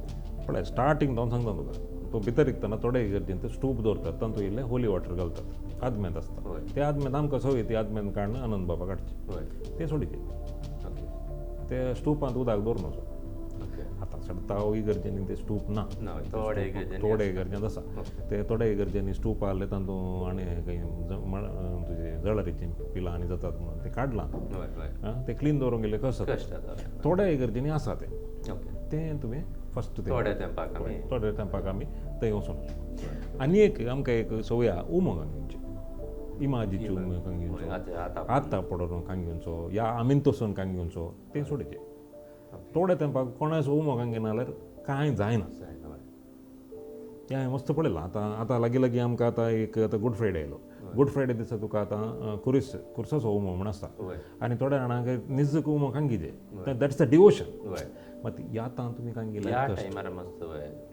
पळय स्टार्टींग हांव सांगता तुका, तो भितर रिगतना थोडे इगर्जेन स्टूप दवरतात तातूंत इल्लें होली वॉटर घालतात, आदमेंत आसता ते आदमेंत आमकां संवय ती आदमेंत काडून आनंद बाबा काडची ते सोडीचे ते स्टुपांत उदक दवरून वचो. आतां सडताव इगर्जेनी ते स्टूप ना, थोडे इगर्जेंत आसा ते. थोडे इगर्जेनी स्टूप आहले तातूंत आनी खंय तुजे जळारीचीं पिलां आनी जातात म्हणून ते काडलां, तें क्लीन दवरूंक गेले कश्ट जाता. थोड्या इगर्जेनी आसा तें, तें तुवें फस्ट थोड्या तेंपाक आमी थंय वचून. आनी एक आमकां एक संवय आहा उमो कांगिंची, इमाजीची उमो कांगिंचो, आतां पडोवन कांगिंचो या आमिंतोसून कांगिंचो, तें सोडचें. थोड्या तेंपाक कोणाचो उमो कांगिना जाल्यार कांय जायना. तें हांवें मस्त पळयलां. आतां आतां लागीं लागीं आमकां आतां एक आतां गूड फ्रायडे आयलो. गूड फ्रायडे दिसा तुका आतां कुरीस कुर्साचो उमो म्हूण आसता आनी थोड्या जाणांक निजक उमो कांगिजे, that's a devotion. मात ह्या आतां तुमी कांगिल्या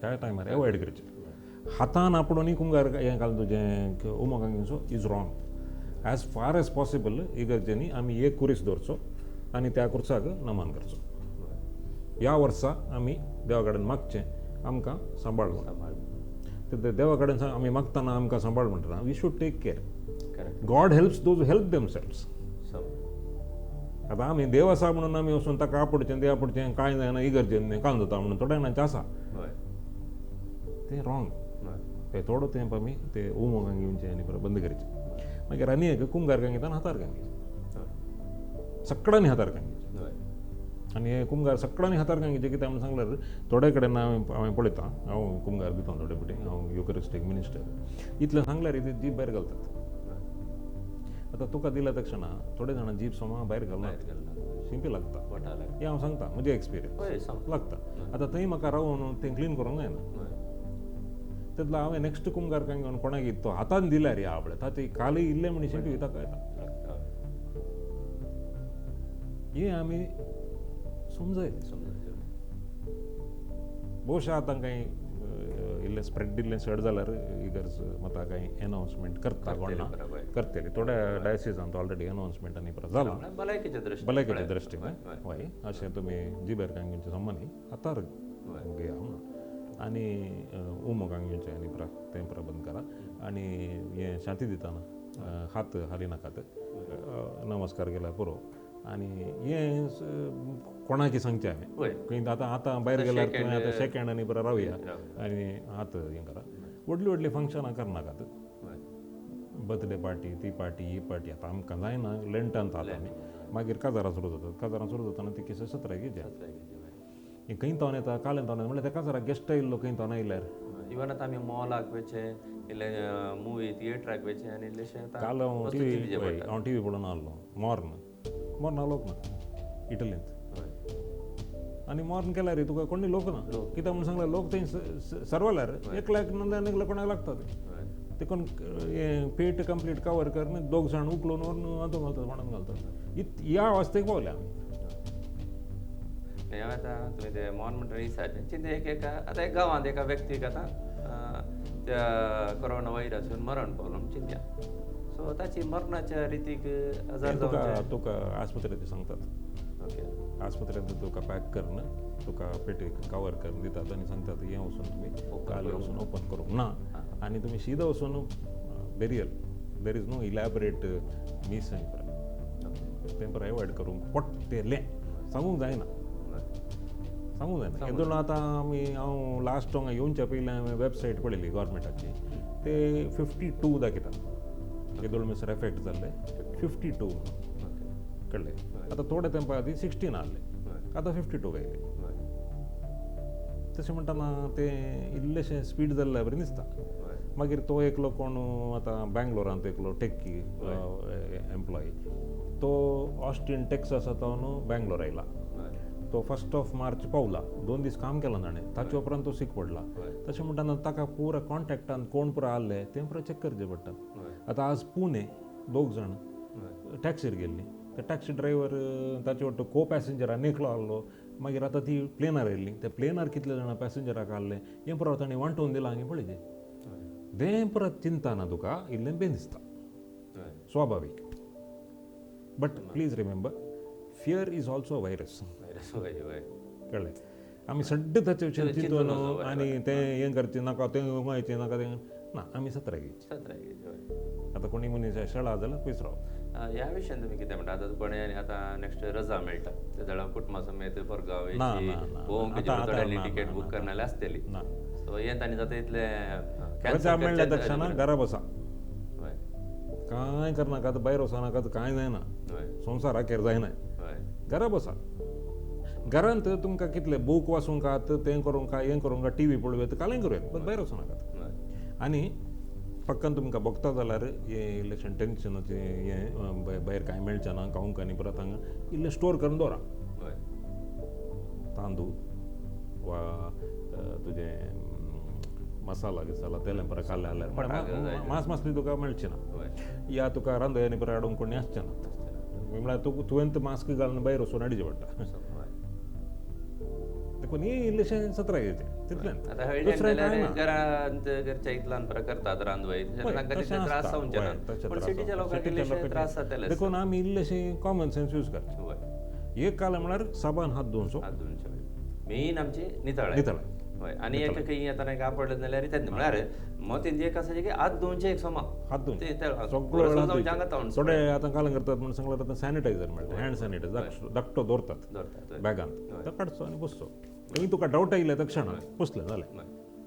त्या टायमार एवॉयड करचें. हातान आपोडून कुंगार हें घालून तुजें उमो कांगिचो is wrong. As far as possible इगर्जेनी आमी एक कुरीस दवरचो आनी त्या कुर्साक नमन करचो. ह्या वर्सा आमी देवा कडेन मागचें आमकां सांबाळ म्हणून. देवा कडेन आमी मागतना आमकां सांबाळ म्हणटना we should take care. God helps those help themselves. आतां आमी देव आसा म्हणून आमी वचून ताका आपोडचें ते आपोडचें कांय जायना इगर्जेन कांय जाता म्हणून थोड्या जाणांचें आसा तें रॉंग. ते थोडो तेंप आमी ते उमो कांगिवचें आनी परत बंद करचें. मागीर आनी एक कुंगार कांगितान हातार कांगिचें, सगळ्यांनी हातार कांगिचें. आनी हे कुमगार सगळ्यांनी हातार कांगिचें कित्याक म्हणून सांगल्यार थोडे कडेन हांवें पळयता, हांव कुमगार दिता थोडे फावटी, हांव युकरिस्टीक मिनिस्टर, इतलें सांगल्यार ते जीप भायर घालतात. आतां तुका दिल्या तक्षणा थोडे जाणां जीप सोमा भायर घालना, शिंपी लागता. हें हांव सांगता म्हजें एक्सपिरियन्स लागता. आतां थंय म्हाका रावून तें क्लीन करूंक जायना. तेतलो हांवें नेक्स्ट कुमगार कांय घेवन कोणाक तो हातान दिल्यार ह्या आपल्या ताचे कालय इल्लें म्हण शिंपी ताका येता. हें आमी समजायलें. बहुशा आतां कांय इल्लें स्प्रेड इल्लें चड जाल्यार इगर्ज मात कांय एनावन्समेंट करता कोणा करतली. थोड्या डायसिसांत ऑलरेडी एनावन्समेंट आनी परत जालां भलायकेच्या दृश्टीन. हय, अशें तुमी जिबेर कांगिंचे सामान्य हातार घेया म्हणून आनी उमो कांगिंचें आनी परत तें परत बंद करा. आनी हें शांती दितना हात हाली नाकात, नमस्कार केल्यार पुरो. आनी हें कोणाकी सांगचें हांवें खंय आतां आतां भायर गेल्यार तुवें आतां शेक हँड आनी बरें रावया आनी हात हें करा. व्हडलीं व्हडलीं फंक्शनां करनाकात, बर्थडे पार्टी ती पार्टी ही पार्टी आतां आमकां जायना. लेंटांत आतां आमी मागीर काजारां सुरू जातात. काजारां सुरू जातना ती केस सतरा घेवचे खंय तावन येता कालें तावन येता म्हणल्यार त्या काजाराक गेस्ट आयिल्लो खंय तावन आयल्यार. इवन आतां आमी मॉलाक वयचें इल्लें मुवी थिएटराक वयचें आनी इल्लेशें. काल हांव टिवी पळोवन आहलो मॉर्न मॉर्न लोक ना इटलींत. आनी मॉर्न केल्यार तुका कोणी लोक ना कित्याक म्हणून सांगल्यार लोक थंय सर्वल्यार एकल्याक नंतर एकल्या कोणाक लागता तें ते कोण हें पेट कंप्लीट कवर करून दोग जाण उखलून व्हरून हातूंत घालतात कोणाक घालतात. ह्या अवस्थेक पावल्या आमी. हांवें आतां तुवें तें मॉर्न म्हणटा दिसाचें चिंता एक एका आतां एक गांवांत एका व्यक्तीक आतां त्या कोरोना व्हायरसून मरण पावलो म्हूण चिंत्या. सो ताची मरणाच्या रितीक हजार तुका आस्पत्रेंत सांगतात. ओके, आस्पत्रेंत तुका पॅक करून तुका पेटीक कवर करून दितात आनी सांगतात हें वचून तुमी काल वचून ओपन करूंक ना आनी तुमी शिदा वचून burial. There is no elaborate मीस आनी परत तें परत एवॉयड करूंक पडटलें. सांगूंक जायना, सांगूंक जायना. येदोळ आतां आमी हांव लास्ट हांगा येवच्या पयलीं हांवें वेबसायट पळयली गव्हर्मेंटाची, ते 52 दाखयतात. येदोळ मिसर एफेक्ट जाल्ले 52 म्हणून कळ्ळें. आतां थोडे तेंपा आदीं 16 आहले, आतां 52 आयले. तशें म्हणटना तें इल्लेशें स्पीड जाल्ल्या बरें दिसता. मागीर तो एकलो कोण आतां बेंगलोरांत एकलो टेक्की एम्प्लॉई तो ऑस्टीन टेक्सास आतां बेंगलोर आयला. तो 1 मार्च पावला, 2 दीस काम केलां ताणें, ताचे उपरांत तो सीक पडला. तशें म्हणटना ताका पुरा कॉन्टेक्टान कोण पुरा आहले तें पुरा चॅक करचें पडटा. आतां आज पुणे 2 जाण टॅक्सीर गेल्ली, ते टॅक्सी ड्रायव्हर ताचे वाटो को पॅसेंजर आनी एकलो आहलो. मागीर आतां ती प्लेनार आयिल्ली, त्या प्लेनार कितले जाणां पॅसेंजराक आहले हें पुरा ताणें वांटोवन दिलां हांगा पळयचें. तें परत चिंता ना तुका इल्लें बेन दिसता स्वाभावीक. But please remember, fear is also a virus. कळ्ळें? आमी सड्डे ताचे विशीं चिंतून आनी तें हें करचें नाका तें उमायचें नाका तें ना, आमी सतरा घेवची. आतां कोणी मनीस शेळा जाल्यार पयस राव. ह्या विशयान तुमी कितें म्हणटा? आतां कोणें आतां नेक्स्ट रजा मेळटा ते जाल्यार कुटुंबा समेत परगांव भोंवंक थोड्यांनी टिकेट बूक करनाले आसतली, सो हें तांणी जाता इतलें रजा मेळ्ळ्या तक्षणा घरा बसा, कांय करनाकात, भायर वचनाकात, कांय जायना, संवसाराचेर जायना, घरा बसा. घरांत तुमकां कितले बूक वाचूंकात, तें करूंक हें करूंक, टी व्ही पळोवं कालें करूं येता, बट भायर वचनाकात. आनी पक्कान तुमकां भोगता जाल्यार हें इल्लेशें टेन्शनाचें हें भायर कांय मेळचें ना खावंक आनी परत हांगा इल्लें स्टोर करून दवरा, तांदूळ वा तुजें मसाला गिसाला तेलें परत खालें जाल्यार मास मासली तुका मेळचें ना, या तुका रांदय आनी परत हाडूंक कोणी आसचें ना, म्हळ्यार तुवें मास्क घालून भायर वचून हाडचें पडटा. देखून ही इल्लेशें सत्राय येते तितलें. दुसरें कांय ना. घरांत घरच्या इतल्यान परत करतात रांदवय, त्रास जावचे ना, त्रास जातले. देखून आमी इल्लेशें कॉमन सेन्स यूज करचें. एक काल म्हळ्यार साबान हात धुवचो, मेन आमची नितळ नितळ. हय, आनी एक खंय येतना एक आपडलें जाल्यार तेन्ना म्हळ्यार मतीन एक आसा की हात धुवचे एक समा हात धुवचे सगळो. थोडे आतां काल करतात म्हूण सांगल्यार आतां सॅनिटायझर मेळटा, हँड सॅनिटायझर धाकटो दवरतात बॅगांत, तो काडचो आनी पुसचो. थंय तुका डावट आयले तक्षणा पुसलें जालें,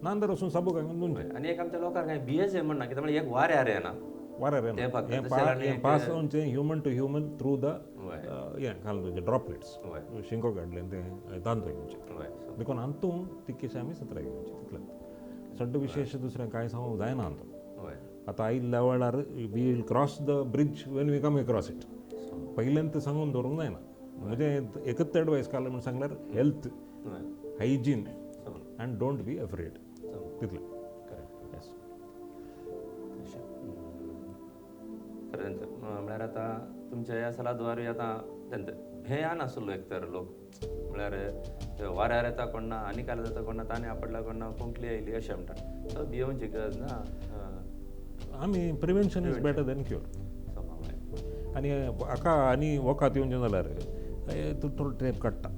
नांदर वचून साबू घालून धुवचें. आनी एक आमच्या लोकांक कांय भियेचें म्हणना, कित्याक म्हळ्यार एक वाऱ्यार येना, वाऱ्यार येना, हें पास जावचें human to human through the हें घालून तुजें ड्रॉपलेट्स, शिंको काडलें तें तांतू घेवचें. देखून हातूंत तितकेशें आमी सत्राय घेवचें तितलें. सड्ड विशेश दुसरें कांय सांगूंक जायना हातूंत. आतां आयिल्ल्या वेळार we will cross the bridge when we come across it, पयल्यान सांगून दवरूंक जायना. म्हणजे एकच एडवायस काडलें म्हूण सांगल्यार health, hygiene and don't be afraid, तितलें. करेक्ट. खरें म्हळ्यार आतां तुमच्या ह्या सलाद्वारे आतां भेयान आसलो एक तर लोक, म्हळ्यार वाऱ्यार येता कोण ना, आनी काल जाता कोण ना, ताणें आपडला कोण ना, खोंकली आयली अशें म्हणटा. सो भियोवची गरज ना. आमी prevention is better than cure. आनी हाका आनी वखद येवचें जाल्यार थोडो टेप काडटा,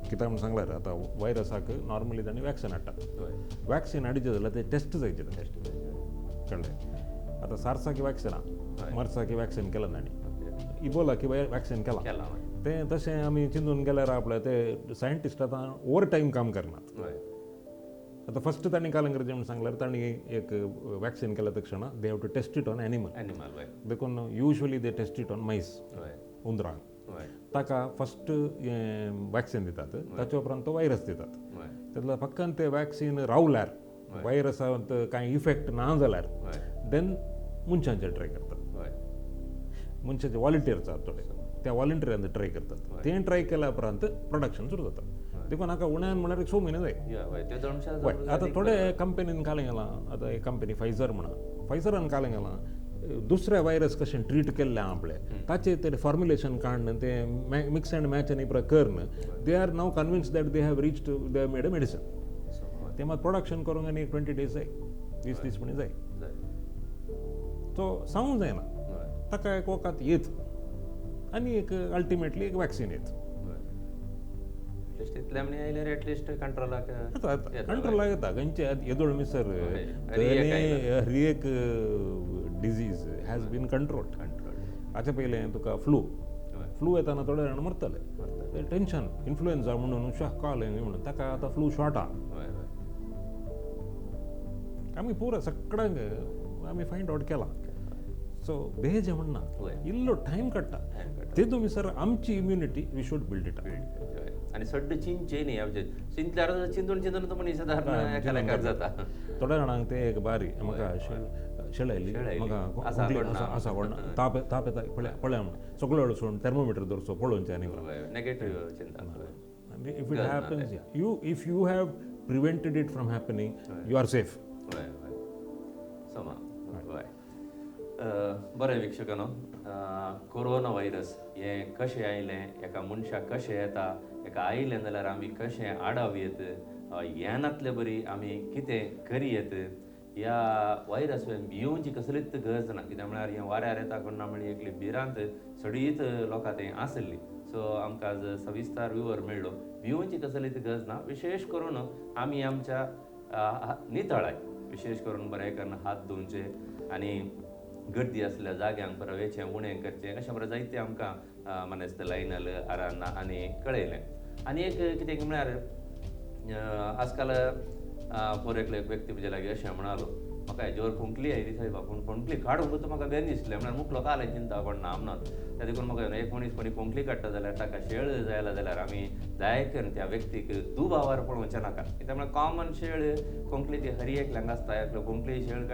कित्याक म्हूण सांगल्यार आतां व्हायरसाक नॉर्मली तांणी वॅक्सिन हाडटा, वॅक्सिन हाडचें जाल्यार ते टेस्ट जायचे, कळ्ळें. आतां सार्साकी वॅक्सिन आहा, मर्साकी वॅक्सिन केलां तांणी, इबोलाकी वॅक्सिन केलां, तें तशें आमी चिंतून गेल्यार आपल्या ते सायंटिस्ट आतां ओवर टायम काम करनात. आतां फस्ट तांणी कालें करचें म्हूण सांगल्यार तांणी एक वॅक्सिन केल्या तक्षणा they have to test it on animal, देखून usually they test it on mice, उंदरांक. ताका फस्ट वॅक्सिन दितात, ताचे उपरांत तो व्हायरस दितात. तेतल्या फक्कन ते वॅक्सिन रावल्यार व्हायरसांत कांय इफेक्ट ना जाल्यार देन मनशांचेर ट्राय करतात, मनशाचे वॉलंटियर्स आसात थोडे, त्या वॉलंटियरांत ट्राय करतात. तें ट्राय केल्या उपरांत प्रोडक्शन सुरू जाता. देखून हाका उण्यान म्हळ्यार एक 6 म्हयने जाय. आतां थोडे कंपनीन कालें गेलां, आतां एक कंपनी फायझर म्हणा, फायझरान कालें गेलां दुसऱ्या व्हायरस कशें ट्रीट केल्लें आपलें ताचें ते फॉर्म्युलेशन काडून तें मिक्स अँड मॅच आनी करून they are now convince that they have reached, they have made a medicine. तें मात प्रोडक्शन करूंक आनी 20 डेज जाय, 20-30 म्हयने जाय. सो सांगूंक जायना ताका एक वखद येत आनी एक अल्टिमेटली एक वॅक्सिन येत. कंट्रोलाक कंट्रोलाक येता. खंयचे येदोळ मिसर हर एक डिजीज हॅज बीन कंट्रोल्ड. हाचे पयलें तुका फ्लू, फ्लू येताना थोडे जाण मरतले, टेन्शन इन्फ्लुएन्जा म्हणून शाह कॉल म्हणून ताका आतां फ्लू शॉर्ट आहा. आमी पुरा सगळ्यांक आमी फायंड आवट केलां. सो भेज म्हणना, इल्लो टायम काडटा. तेतून मिसर आमची immunity we should build it. आनी सड्ड चिंतचें न्ही, आमचें चिंतल्यार चिंतून चिंतून तो मनीस एकामेकाक जाता. थोड्या जाणांक तें एक बारी म्हाका शेळयली, म्हाका आसा कोण ताप ताप येता पळया पळया म्हणून सगळो वचून थर्मोमिटर दवरचो पळोवचें आनी नेगेटीव चिंता. If it happens, you if you have prevented it from happening, you are safe. समा हय. बरें वीक्षकांनो, कोरोना व्हायरस हें कशें आयलें, एका मनशाक कशें येता, एका आयलें जाल्यार आमी कशें आडाव येत, येनातले बरी आमी कितें करी येत, ह्या व्हायरस भियोवची कसलीच गरज ना. कित्याक म्हळ्यार हें वाऱ्यार येता कोण ना म्हळी एकली भिरांत सगळीच लोकां थंय आसली. सो आमकां आज सविस्तर विवर मेळ्ळो. भियोवची कसलीच गरज ना. विशेश करून आमी आमच्या नितळाय विशेश करून बरें करून हात धुवचे आनी गर्दी आसल्या जाग्यांक परत वेचें उणें करचें अशें बरें जायतें आमकां मानेस्त लायनल आरान आनी कळयलें. आनी एक कितें म्हळ्यार आजकाल फॉर एकलो एक व्यक्ती म्हजे लागीं अशें म्हणालो, म्हाका जोर खोंकली आयली सायबा, पूण खोंकली काडूंक म्हाका बेन दिसलें म्हळ्यार मुकलो काल चिंता कोण ना म्हणून. त्या देखून म्हाका एक मनीस कोणी खोंकली काडटा जाल्यार ताका शेळ जायला जाल्यार आमी दया करून त्या व्यक्तीक दुबावार पळोवचें नाका. कित्याक म्हळ्यार कॉमन शेळ खोंकली ती हर एकल्यांक आसता, एकलो खोंकली शेळ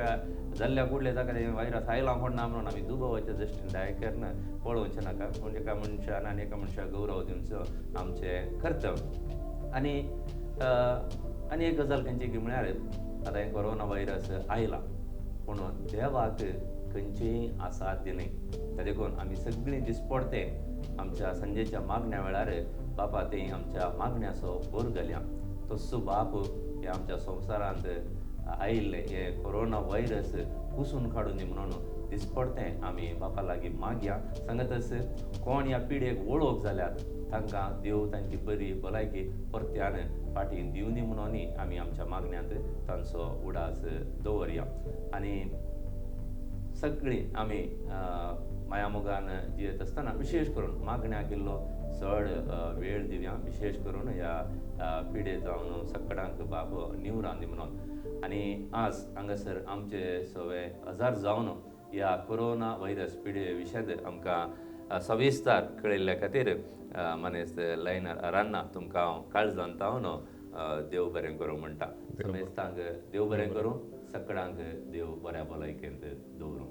जाल्ल्या कुडले ताका तें व्हायरस आयला कोण ना म्हणून आमी दुबावाच्या दृश्टीन दया करून पळोवचें नाका. पूण एका मनशान आनी एका मनशाक गौरव दिवचो आमचें कर्तव्य. आनी आनी एक गजाल खंयची की म्हळ्यार आतां हें कोरोना व्हायरस आयला पूण देवाक खंयचीय असाध्य न्हय. त्या देखून आमी सगळीं दिसपडते आमच्या संजेच्या मागण्या वेळार बापा तें आमच्या मागण्याचो भर घालया. तस्सो बाप हे आमच्या संवसारांत आयिल्लें हें कोरोना व्हायरस पुसून काडून दी म्हणून दिसपडतें आमी बापा लागीं मागया. सांगतच कोण ह्या पिढयेक वळख जाल्यार तांकां देव तांची बरी भलायकी परत्यान फाटीं दिवनी म्हणून आमी आमच्या मागण्यांत तांचो उडास दवरया. आनी सगळीं आमी मायामोगान जियेत आसतना विशेश करून मागण्याक इल्लो चड वेळ दिवया, विशेश करून ह्या पिडे जावन सकडांक बाब निवरान दी म्हणून. आनी आज हांगासर आमचे सवे हजार जावन ह्या कोरोना व्हायरस पिडे विशयांत आमकां सविस्तार कळयल्ल्या खातीर मानेस्त लायनार रान्ना तुमकां हांव काळजान तावन देव बरें करूं म्हणटा. समेस्तांक देव बरें करूं, सकडांक देव बऱ्या भलायकेंत दवरूं.